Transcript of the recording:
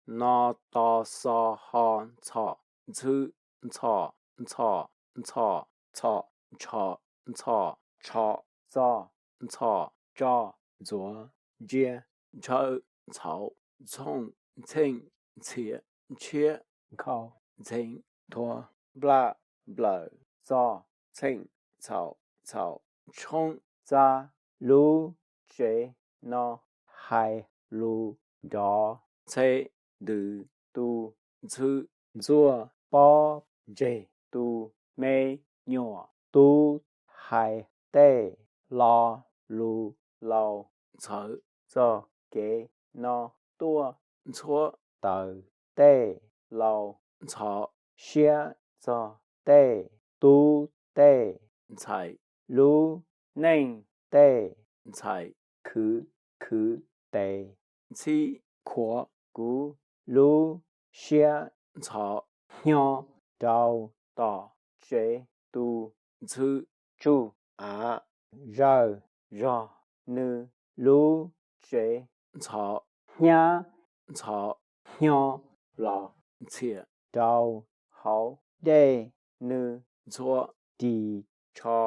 no, to, xo, ho, ntxhom, ntxhw, ntxhom, ntxhom, ntxhom, ntxhom, ntxhom, ntxhom, txo, ntxhom, tso, ntxuav, ntsia, ntshaw, ntxhauv, ntxhooj, ntxheej, ntxhiav, ntshiab, nkhaus, ntxheev, nthuav, nplaj, nplawm, txog, txheej, txhaum, ntxhaum, ntshoob, txab. Lub tsev no hais lus nrov. Ntxhe, ntws, tu, ntxhw, ntxuaj, pob, ntseg, tu, me nyuam, tub, hais, tej, lo lus, laus, ntxhawv, txog kev no tuaj, ntxhuab, taws, tej, laus, ntxhov, siab, txog tej, tub, tej, ntxhais, lub, neej, tej, ntxhais, khwv, khwv, tes, ntxhib, khuav, kuv, lub, siab, ntxhov, hnyo, rau, tom, tsev, tu, ntxhw, tsuj, av, zawj, zog, nws, lub, tsev, ntxhov, hnyiab, ntxhov, hnyo, los, ntxhiam, rau, hauv, dej, nws, ntxhua, ris, tsho,